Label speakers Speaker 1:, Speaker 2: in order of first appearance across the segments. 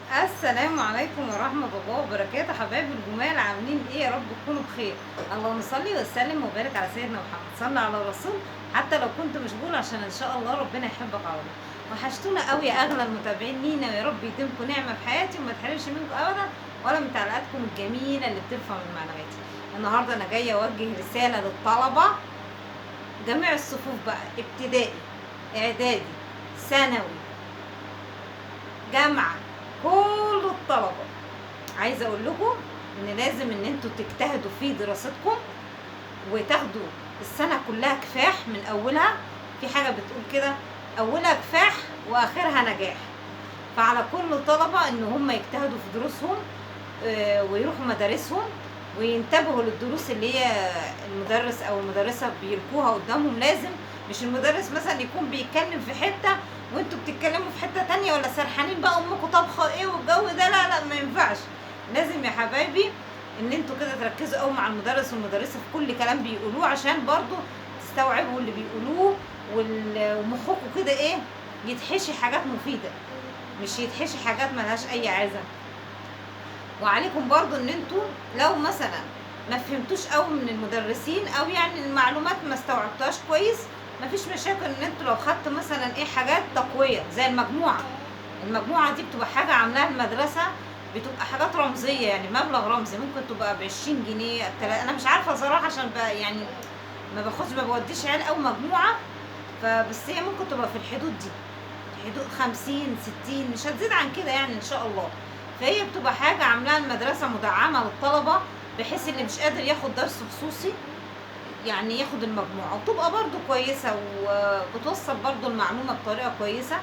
Speaker 1: السلام عليكم ورحمة الله وبركاته. حبايب الجمال، عاملين ايه؟ يا رب تكونوا بخير. اللهم صل وسلم وبارك على سيدنا محمد، صلى على الرسول حتى لو كنت مشغول، عشان ان شاء الله ربنا يحبك على طول. وحشتونا قوي يا اغلى المتابعين لينا، ويا رب يديمكم نعمة في حياتي وما تحرمش منكم ابدا، ولا من تعليقاتكم الجميلة اللي بترفع من معنوياتي. النهارده انا جاية اوجه رسالة للطلبة جميع الصفوف بقى، ابتدائي، اعدادي، ثانوي، جامعة، كل الطلبة. عايزة اقول لكم ان لازم ان انتوا تجتهدوا في دراستكم وتاخدوا السنة كلها كفاح من اولها. في حاجة بتقول كده، اولها كفاح واخرها نجاح. فعلى كل طلبة ان هم يجتهدوا في دروسهم، ويروحوا مدارسهم وينتبهوا للدروس اللي هي المدرس او المدرسة بيلقوها قدامهم. لازم مش المدرس مثلا يكون بيتكلم في حتة وانتوا بتتكلموا في حتة تانية، ولا سرحانين بقى امكم طبخة ايه والجو ده، لا لا ما ينفعش. لازم يا حبايبي ان انتوا كده تركزوا قوي مع المدرس والمدرسة في كل كلام بيقولوه، عشان برضو تستوعبوا اللي بيقولوه، ومخكم كده ايه يتحشي حاجات مفيدة، مش يتحشي حاجات ملهاش اي عازة. وعليكم برضو ان انتوا لو مثلا ما فهمتوش قوي من المدرسين، او يعني المعلومات ما استوعبتهاش كويس، مفيش مشاكل ان انتوا لو خدتوا مثلا ايه حاجات تقوية زي المجموعة. المجموعة دي بتبقى حاجة عاملاها المدرسة، بتبقى حاجات رمزية، يعني مبلغ رمزي، ممكن تبقى ب20 جنيه، انا مش عارفة صراحة عشان بقى يعني ما باخدش ما بوديش عيال او مجموعة، فبس هي ممكن تبقى في الحدود دي، حدود 50 60، مش هتزيد عن كده يعني ان شاء الله. فهي بتبقى حاجة عاملاها المدرسة مدعمة للطلبة، بحيث اللي مش قادر ياخد درس خصوصي يعني ياخد المجموعة، وتبقى برضو كويسة وبتوصل برضو المعلومة بطريقة كويسة.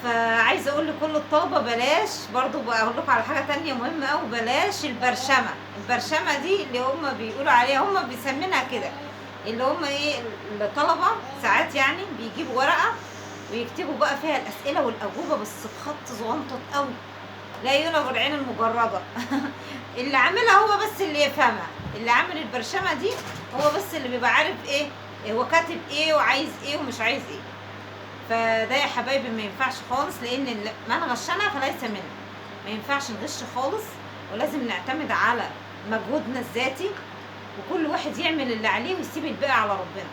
Speaker 1: فعايزة اقول لكل الطلبة بلاش، برضو بقول لكم على حاجة تانية مهمة قوي، بلاش البرشمة. البرشمة دي اللي هم بيقولوا عليها، هم بيسمينها كده، اللي هم ايه الطلبة ساعات يعني بيجيبوا ورقة ويكتبوا بقى فيها الأسئلة والأجوبة، بس بخط صغنطط قوي لا يرى بالعين المجردة. اللي عاملها هو بس اللي يفهمها، اللي عامل البرشمة دي هو بس اللي بيبقى عارف ايه هو كاتب ايه وعايز ايه ومش عايز ايه. فده يا حبايبي ما ينفعش خالص، لان من غشنا فليس منا، ما ينفعش نغش خالص، ولازم نعتمد على مجهودنا الذاتي، وكل واحد يعمل اللي عليه ويسيب الباقي على ربنا.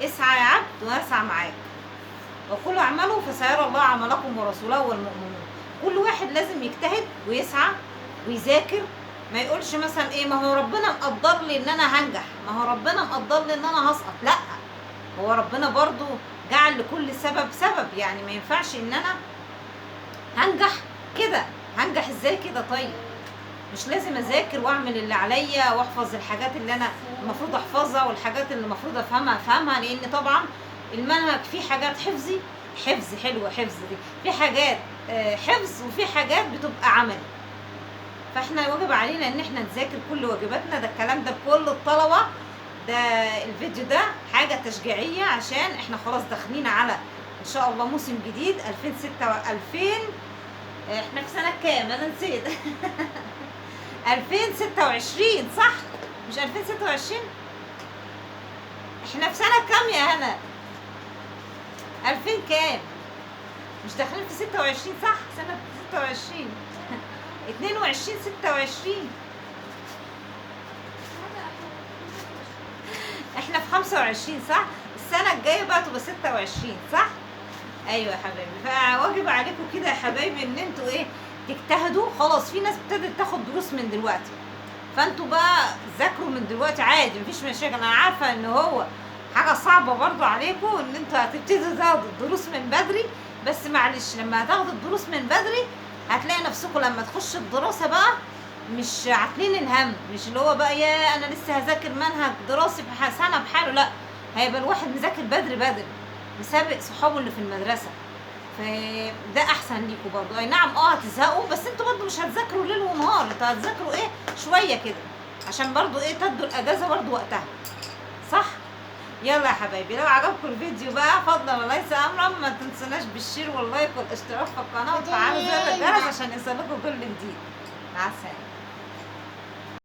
Speaker 1: اسعى يا عبد واسعى معاك، وكل اعملوا فسيرى الله عملكم ورسوله والمؤمنون. كل واحد لازم يجتهد ويسعى ويذاكر، ما يقولش مثلا ايه ما هو ربنا مقدر لي ان انا هنجح، ما هو ربنا مقدر لي ان انا هسقط. لا، هو ربنا برضو جعل لكل سبب سبب، يعني ما ينفعش ان انا هنجح كده، هنجح ازاي كده؟ طيب مش لازم اذاكر واعمل اللي عليا واحفظ الحاجات اللي انا المفروض احفظها والحاجات اللي المفروض افهمها افهمها، لان طبعا المنهج فيه حاجات حفظي، حفظ حلوة حفظ دي، في حاجات حفظ وفي حاجات بتبقى عملي. فاحنا واجب علينا ان احنا نذاكر كل واجباتنا. ده الكلام ده لكل الطلبة، ده الفيديو ده حاجة تشجيعيه، عشان احنا خلاص داخلين على ان شاء الله موسم جديد 2006 احنا في سنة كام؟ انا نسيت. 2026 صح؟ مش 2026؟ احنا في سنة كام يا هنا؟ 2000 كام؟ مش داخلين في 26 صح؟ سنة 26 22 26، احنا في 25 صح؟ السنة الجاية بقى تبقى 26 صح؟ ايوه يا حبايبي. فواجب عليكم كده يا حبايبي ان انتوا ايه تجتهدوا. خلاص في ناس ابتدت تاخد دروس من دلوقتي، فانتوا بقى ذاكروا من دلوقتي عادي مفيش مشاكل. انا عارفة ان هو حاجة صعبة برضو عليكم ان انتوا هتبتدوا تاخدوا الدروس من بدري، بس معلش لما هتاخدوا الدروس من بدري هتلاقي نفسكم لما تخش الدراسة بقى مش عاتلين الهم، مش اللي هو بقى يا انا لسه هذاكر منهج دراسي سنة بحاله، لا، هيبقى الواحد مذاكر بدري بدري، مسابق صحابه اللي في المدرسة. فده احسن ليكوا برضو. اي نعم هتزهقوا، بس انتوا برضو مش هتذاكروا ليل ونهار، انتوا هتذاكروا ايه شوية كده، عشان برضو ايه تدوا الاجازة برضو وقتها صح؟ يلا يا حبايبي، لو عجبكم الفيديو بقى فضلا وليس امرا ما تنسوناش بال share وال like والاشتراك في القناة وتفعلوا زر الجرس عشان يوصلكم كل جديد. مع السلامة.